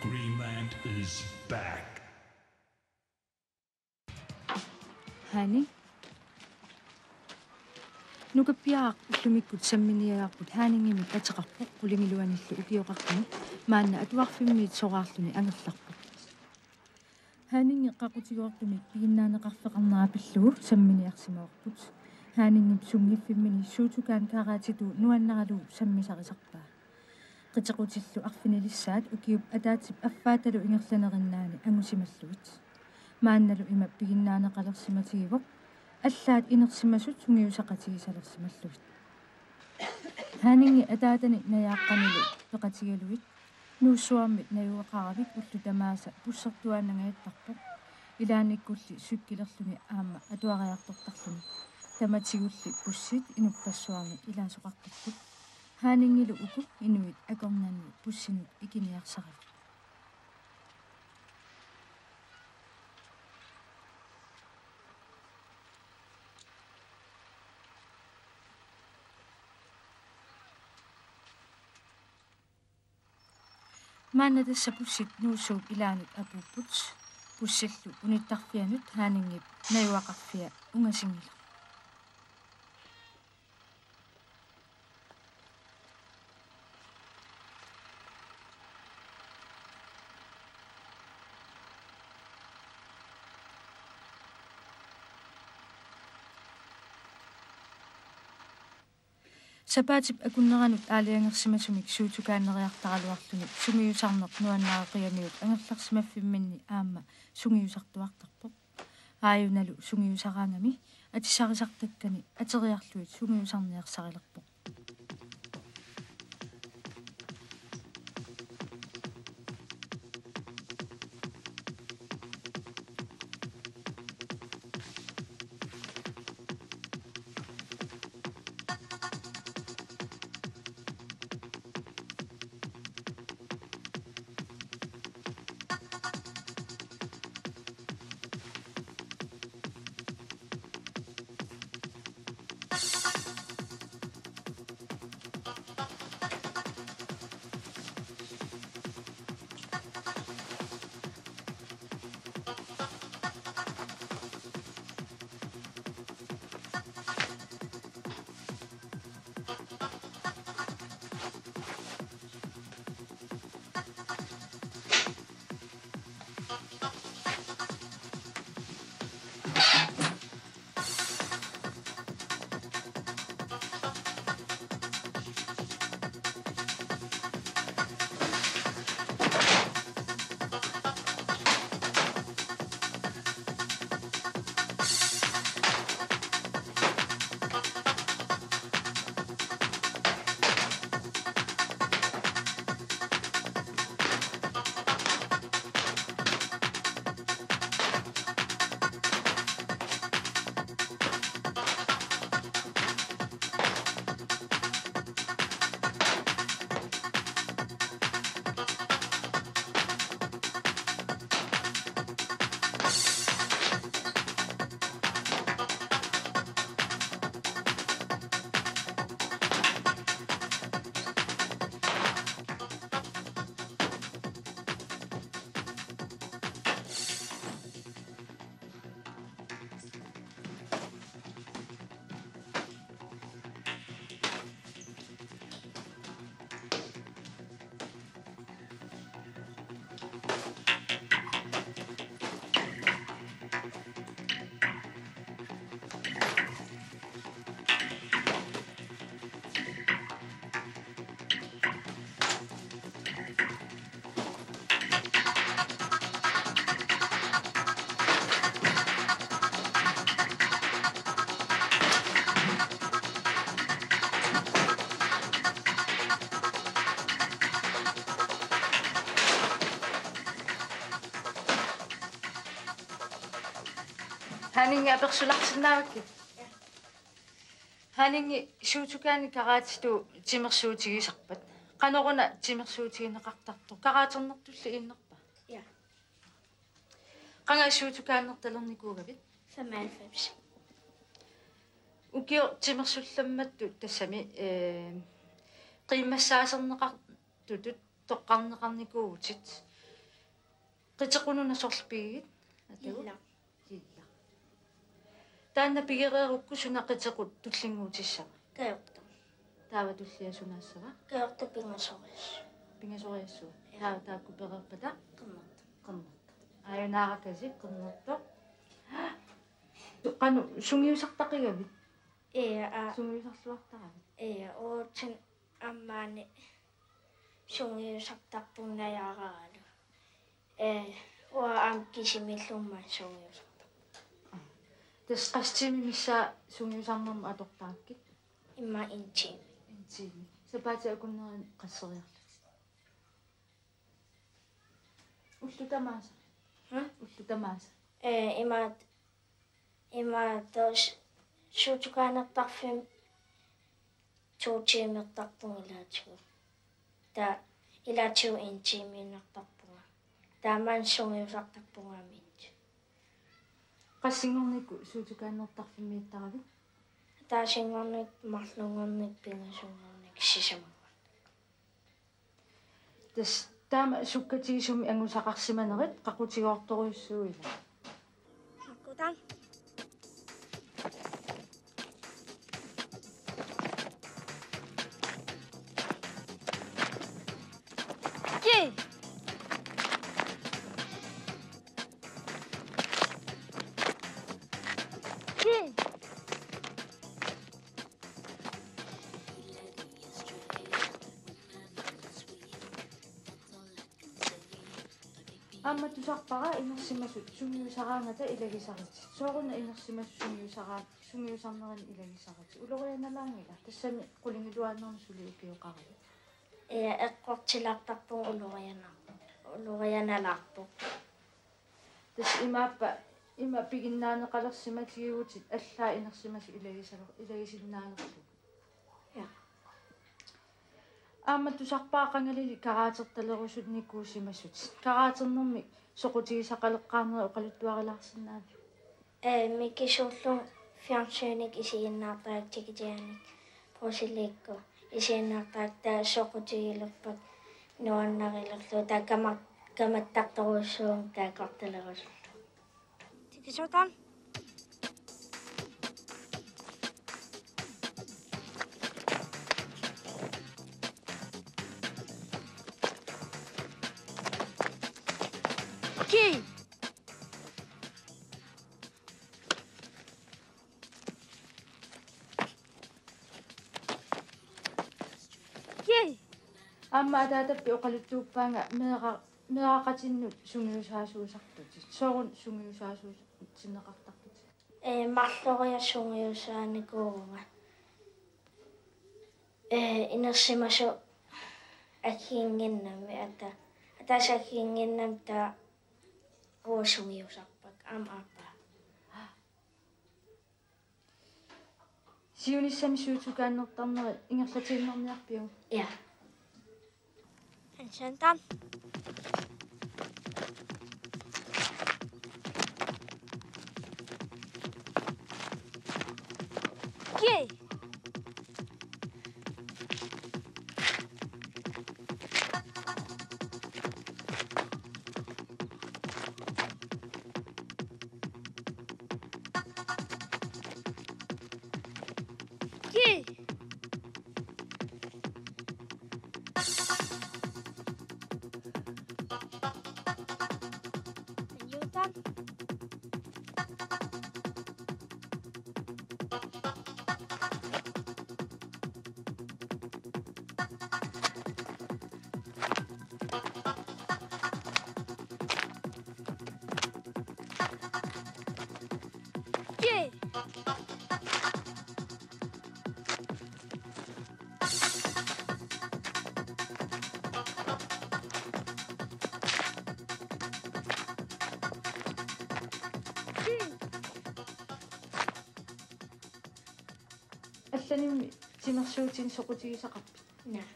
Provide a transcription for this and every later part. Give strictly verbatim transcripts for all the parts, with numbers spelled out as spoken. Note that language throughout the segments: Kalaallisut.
Greenland is back. Haani. Nukappiaraq ullumikkut samminiagarput Haaningimit ateqarpoq qulingiluanillu ukioqartuni, maanna atuarfimmiit soraarluni angerlarpoq. Haningi qaqutigoortumik piginnaaneqarfeqarnera pillugu samminiarsimavarput. Haningip sunngiffimmini Shotokan Karate-tut nuannaralugu sammisarisarpaa. Qitequtillu arfinilissaat ukiup ataatsip affaatalu ingerlanerinnaani angusimallugit. Maannalu ima piginnaaneqalersimatigivoq, allaat inersimasut sungiusaqatigisalersimallugit. Haningi ataatani najaaqqanilu peqatigalugit Nuussuarmi najugaqaravit ullut tamaasa bussertuaannangajattarpoq. Ilaannikkulli cykelerluni aamma atuariartortarluni. Tamatigulli bussit inuppassuarni ilaasoqartarput. Haningilu uku inuit akornanni bussinut ikiniarsarivut. Maanna tassa bussit Nuussuup ilaanut apuupput. Bussillu unittarfianut Haningip najugaqarfia ungasinngilaq. Sapaatip akunneranut aalajangersimasumik Shotokaneriartaraluarluni sungiusarneq nuannareqigamiuk angerlarsimaffimminni aamma sungiusartuartarpoq. Aajunalu sungiusaraangami atisarisartakkani ateriarlugit sungiusarniarsarilerpoq. Haningi apersularsinnaavakkit. Haningi Shotokan Karate-tut timersuutigisarpat. Qanoruna timersuutigineqartartoq? Karaternertulli iinnerpa? Ja. Qanga Shotokanertalernikuugavit? Femoghalvfems. Ukioq timersullammattut tassami, eh, qiimmassaaserneqartutut toqqarneqarnikuuvutit. Qiteqununa sorleq pigigit? Atagu? Illa. Illa. Taanna pigereerukku suna qitequt tullinnguutissava? Kajortoq. Taava tullia sunaassava? Kajortoq pingasoriassua. Pingasoriassua. Ja. Taava taakku pereerpata? Qernertoq. Qernertoq. Aajunaarakasi qernertoq. Qanoq sungiusartaqigavit? Ja, aa. Sungiusarluartaravit? Ja, uatsinnut aamma maani sungiusartarpunga najaralu. Ee, uanga aamma kisimiillunga maani sungiusartarpunga. Tassa qassit tiimit missaat sungiusarnermut atortarakkit? Immaqa en time. En time. Sapaatip akunnerini qasseriarlutit? Ullut tamaasa. Hm? Ullut tamaasa. Ee, imaat, imaattoq s-, suut sukaanertarfimmi to tiimertarpunga ilaatigut. Taava ilaatigut en tiimiinnartarpunga. Taava maani sungiusartarpunga aamma en time. Qassinngornikkut suut sukaanertarfimmiittaravit? Ataasinngornikkut, marlunngornikkut, pingasunngornikkut sisamanngornikkut. Tassa taama sukkatigisumik angusaqarsimanerit qaqutigoortorujussuuvoq ilaa. Makkutaan. Yay! Yay! Aamma tusarpara inersimasut sungiusaraangata ilagisaritit. Sooruna inersimasut sungiusara-, sungiusarnerini ilagisaritit? Ulorianalaanngila? Tassami qulingiluaannarmi suli ukioqaravit. Ja, eqqortilaartarpunga uloriana-, ulorianalaarpoq. Tassa imaappa, ima piginnaaneqalersimatigigutit allaat inersimasut ilagisalo-, ilagisinnaanerlugit. Ja. Aamma tusarpara qangalili karatertalerusunnikuusimasutit. Karaternermik soqutigisaqaleqqaarnerit oqaluttuarilaarsinnaaviuk? Ee, mikisuullunga fjernsynikkut isiginnaartarakkit, tikitianik Brasiliakkut isiginnaartarakkit, taava soqutigilerpakka nuannarilerlugu, taava kama-, kamattartorujussuuvunga karatertalerusullugu. Tikisuutaan. Kii. Kii. Aamma ataatappi oqaluttuuppaanga meera-, meeraqatinnut sungiusaasuusartutit. Sooruna sungiusaasuutinneqartartutit? Ee, marloriarlunga sungiusaanikuuvunga. Ee, inersimasut aggiinnginnami ata-, ataaseq aggiinnginnami taava uanga sungiusarpakka aamma aappaa. Siunissami suut sukaannertarnerit ingerlatiinnarniarpiuk? Ja. Ansantan. Yay! Kii. Anniutan. Kii. Allanimmi timersuutinik soqutigisaqarpit? Naa.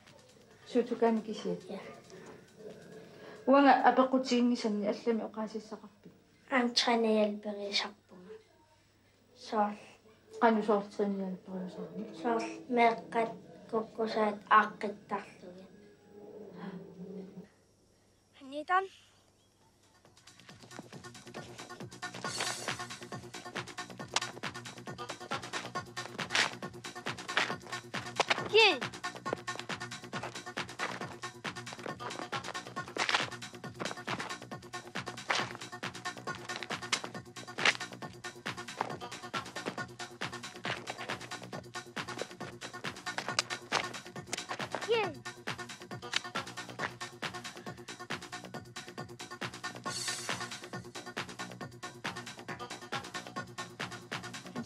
Suut sukaanni kisiat? Ja. Uanga apeqqutiginngisanni allamik oqaasissaqarpit? Aamma trænehjælperisarpunga. Soorlu. Qanoq soorlu trænehjælperiusarpit? Soorlu meeqqat kukkusaat aaqqittarlugit. Anniutan.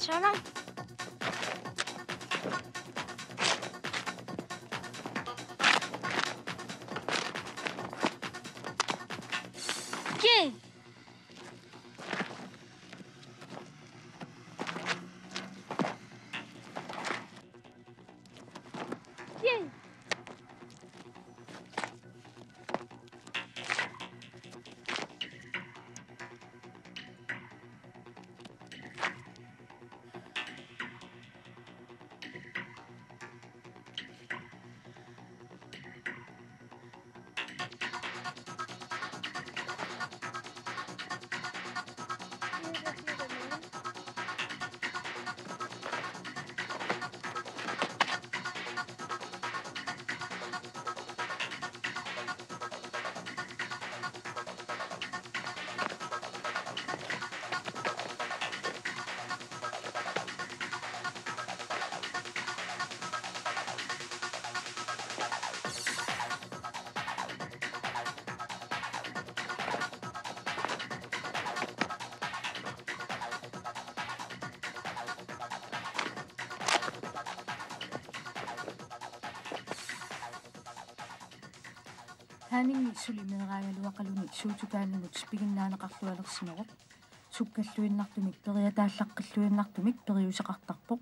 Sana. Yay! Yay! Haningi suli meeraagaluaqaluni Suutukaanimut piginnaaneqarlualersimavoq. Sukkalluinnartumik periataallaqqilluinnartumik periuseqartarpoq.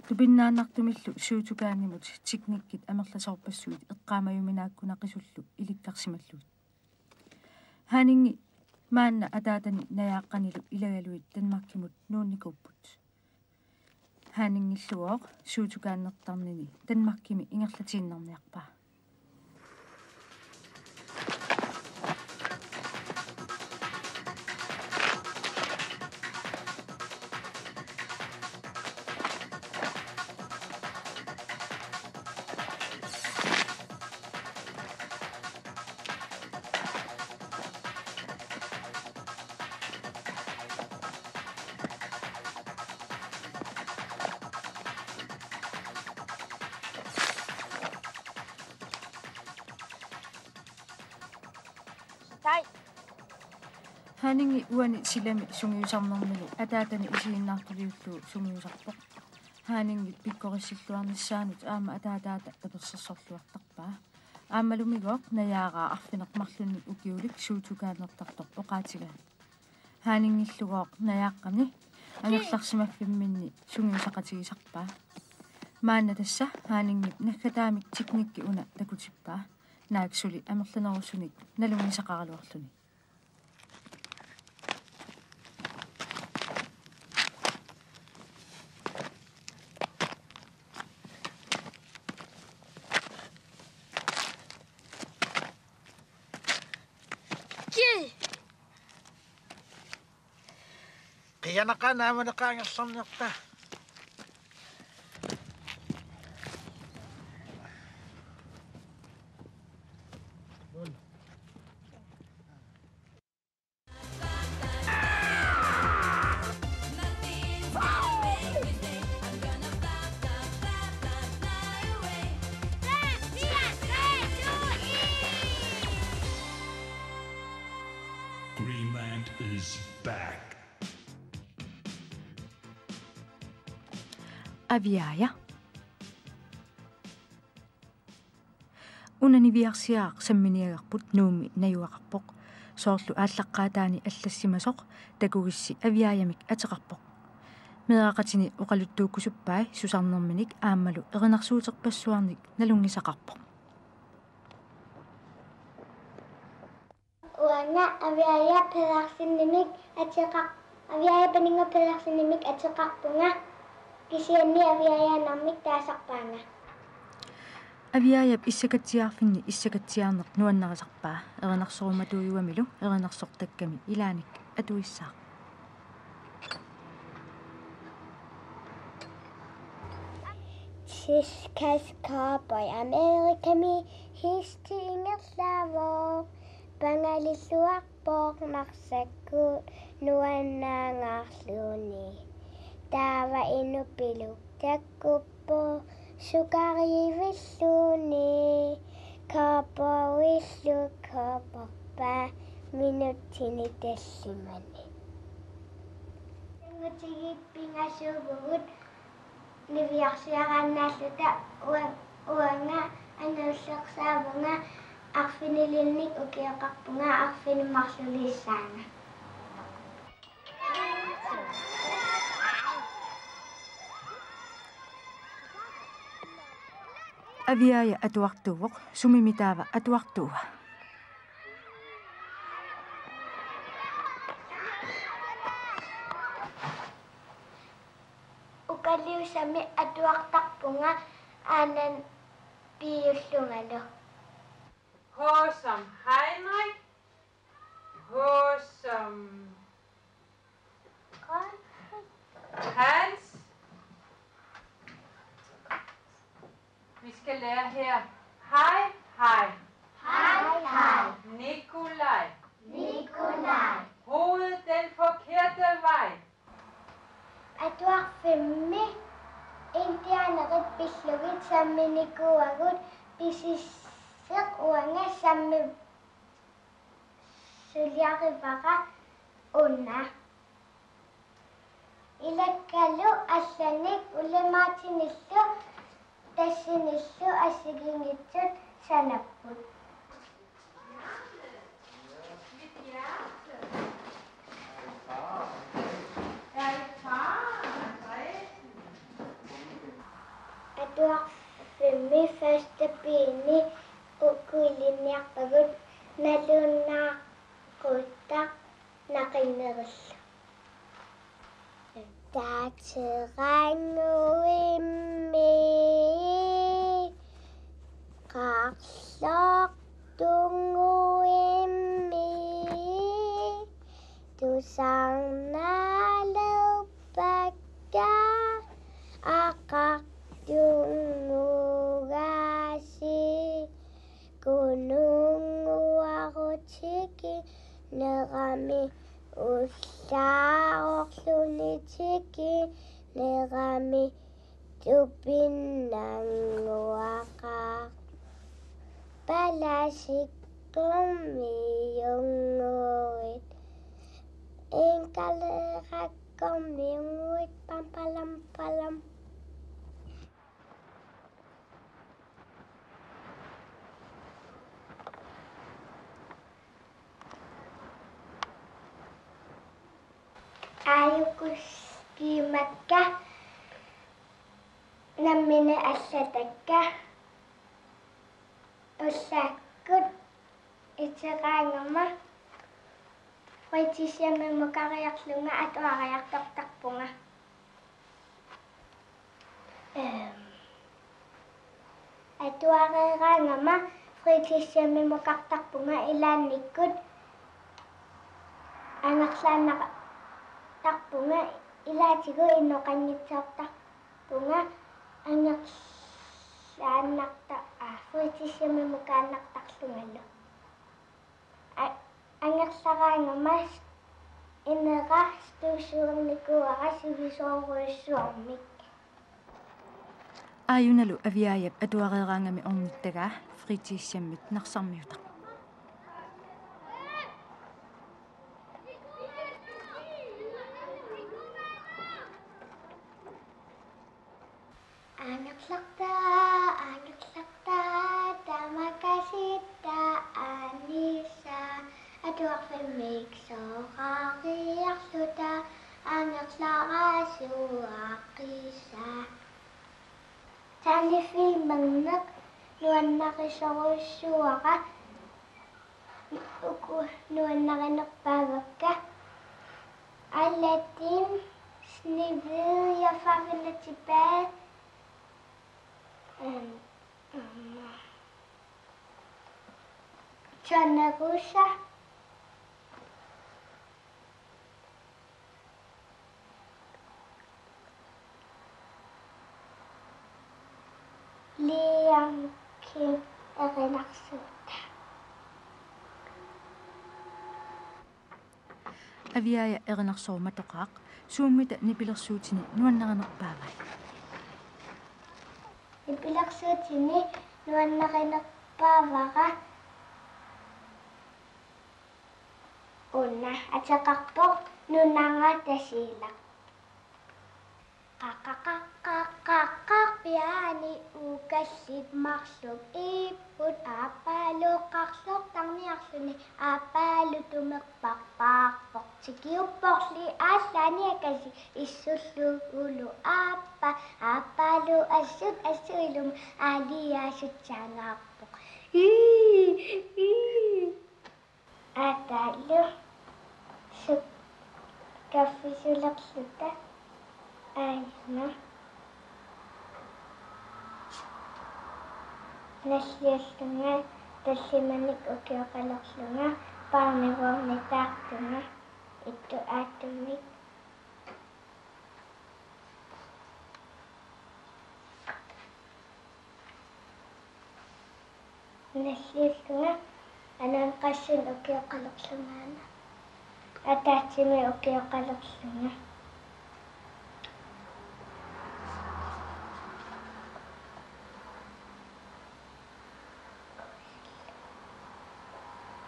Tupinnaannartumillu Suutukaanimut teknikkit amerlasoorpassuit eqqaamajuminaakkunaqisullu ilikkarsimallugit. Haningi maanna ataatani Najaaqqanilu ilagalugit Danmarkimut nuunnikuupput. Haningillugooq Suutukaannertarnini Danmarkimi ingerlatiinnarniarpaa. Haningi uani silami sungiusarnermilu ataatani isiginnaartuliullugu sungiusarpoq. Haningip pikkorissilluarnissaanut aamma ataataata tapersersorluartarpaa. Aammalumigooq Najaaraa arfineq-marlunnik ukiulik Suutukaannertartoq oqaatigaa. Haningillugooq Najaaqqani angerlarsimaffimminni sungiusaqatigisarpaa. Maanna tassa Haningip naggataamik teknikki una takutippaa, naak suli amerlanerusunik nalunngisaqaraluarluni. Qianaqaaq naamaneqaaq angerlarniarta. Greenland is back. Aviaja. Una niviarsiaraq samminiagarput Nuummi najugaqarpoq. Soorlu aallaqqaataani allassimasoq takugissi Aviajamik ateqarpoq. Meeraqatini oqaluttuukkusuppai susarnerminik aammalu erinarsuuterpassuarnik nalunngisaqarpoq. Uanga Aviaja Pedersenimik ateqar-, Aviaja Paninnguaq Pedersenimik ateqarpunga, kisianni Aviaja Narmik taasarpaanga. Aviajap issakatsiaarfinni issakatsiaarneq nuannarisarpaa, erinarsorumatuujuamilu erinarsortakkami ilaanik atuissaaq. Siskas cowboy Amerikami histi ingerlavoq, pangalilluarpoq narsakkut nuannaangaarluni. Taava inupiluk takkuppoq sukariivilluni. Cowboyillu cowboypaa minutsini tallimani. Utigit pingasuuvugut niviarsiaraannaalluta. Ua-, uanga angerlarsaavunga arfinilinnik ukioqarpunga arfineq-marlulissaanga. Aviaja atuartuuvoq, sumimi taava atuartuua? Ukaliusami atuartarpunga aanan piiullungalu. H som Heinrich. H som Hans. Vi skal lære her. Hej, hej. Hej, hej. Nikolaj. Nikolaj. Hovedet den forkerte vej. Atuarfimmi indianerit pillugit samminikuuagut, pisisseq uanga sammi suliarivara una. Ilakkalu allanik Ole Martinillu tassinillu assigiinngitsut sanapput. Atuarfimmi første B-ni ukkuilinniarpagut nalunaaquttaq naqinnerillu. Taterannguimmi qarlortunnguimmi tusarnaalerpakka aqartunnguugasi. Kununnguarutiginerami ullaarorluni tiginerami tupinnannguaqaaq. Palasikkormiunnguit inkalerakkormiunnguit pampalampalam. Aajuku skiimakka nammineq allatakka. Ullaakkut iteraangama fritidshjemimukariarlunga atuariartortarpunga. Ehm. Atuareeraangama fritidshjemimukartarpunga ilaannikkut angerlaannartarpunga, ilaatigut inoqanngitsoortarpunga angerlaannarta-, aa, fritidshjemimukaannartarlungalu. A-, angerlaraangama inera støvsugernikua sivisoorujussuarmik. Aajunalu Aviajap atuareeraangami ornittagaa fritidshjemmit Narsarmiutaq. Angerlarta, angerlarta, tamakasitta anisa, atuarfimmik soraariarluta, angerlarasuaqisa. Tegnefilmerneq nuannarisorujussuuara. Uku nuannarinerpaavakka: Aladdin, Snehvide og Fyrrenes Tilbage, øhm, øhm, Tornerose, Liam King erinarsuutaa. Aviaja erinarsorumatoqaaq, suummita nipilersuutini nuannarinerpaavai? Nipilersuutini nuannarinerpaavara una ateqarpoq Nunara Tasiilaq. Qaqaqaqaqaqarpiaani ukallit marluk ipput aappaalu qarlortarniarluni aappaalu tumerparpaarpoq tikiupporli aallaaniakasi issullugulu aappa aappaalu assut assut ilumut aaliaasutsaangaarpoq. Ii, ii. Ataallu suk-, kaffisulerluta aajuna. Nalliullunga tallimanik ukioqalerlunga barnevogni taartunga ittut aattumik. Nalliullunga ananqassunik ukioqalerlungaana. Ataatsimik ukioqalerlunga.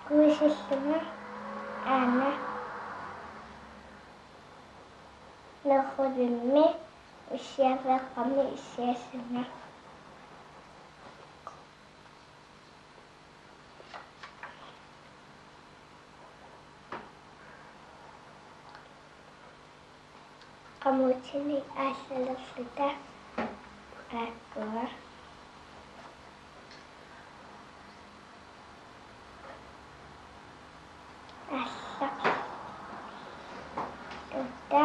Kuisillunga aana. Nerrivimmi ussiaveeqqami issiassunga. Qamuutinik aallalerluta aakkua. Aallarluta.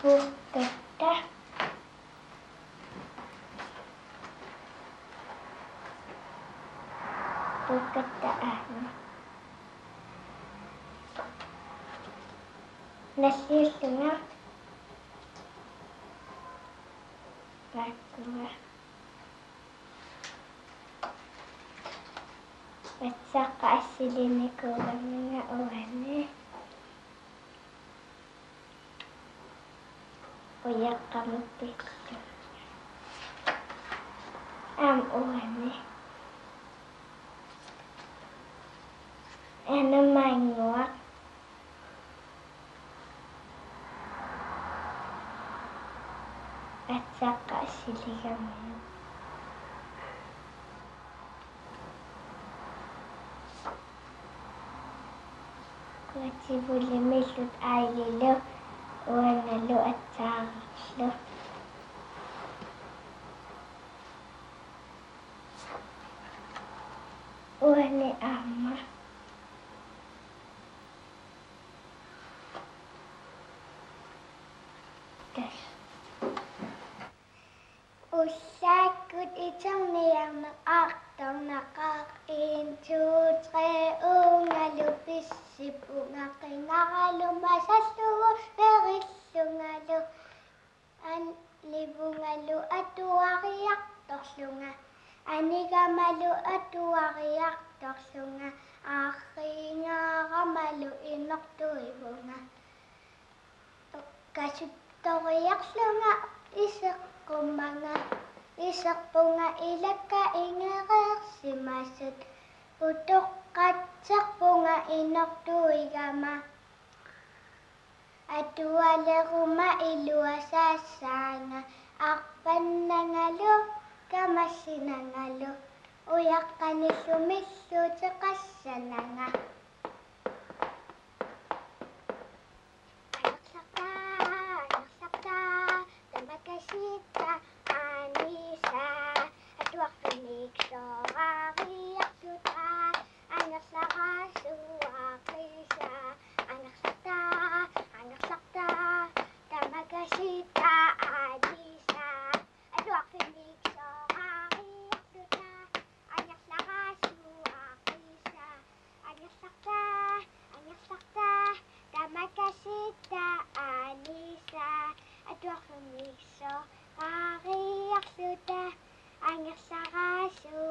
Puukkatta. Puukkatta aana. Nalliullunga. Aakkua. Aatsaat assilinikuugamminga uani. Ujaqqamut pillunga. Aamma uani. Anamaannguaq. Aatsaat assiligamiuk. Kuativulimillu aililu uanalu atsaarlu. Uani aamma. Tassa. Ullaakkut iterniarneq artornaqaaq en, to, tre, uungalu pissippunga qingaralu masallugu perillungalu. An-, nivungalu atuariartorlunga, anigamalu atuariartorlunga, arriingaaramalu inortuivunga. Kasuttoriarlunga iseqqumanga, iserpunga ilakka ingereersimasut, utoqqatserpunga inortuigama. Atualeruma iluasaassaanga, arpannangalu kamassinangalu, ujaqqanillu milluuteqassananga. Angerlartaa, angerlartaa, tamakasitta aaniisa, atuarfimmiik soraariarluta, angerlaraasuaqiisa, angerlartaa, angerlartaa, tamakasitta aaniisa, atuarfimmiik soraariarluta, angerlaraasuaqiisa, angerlartaa, angerlartaa, tamakasitta aaniisa, atuarfimmiik soraariarluta, angerlaraasu-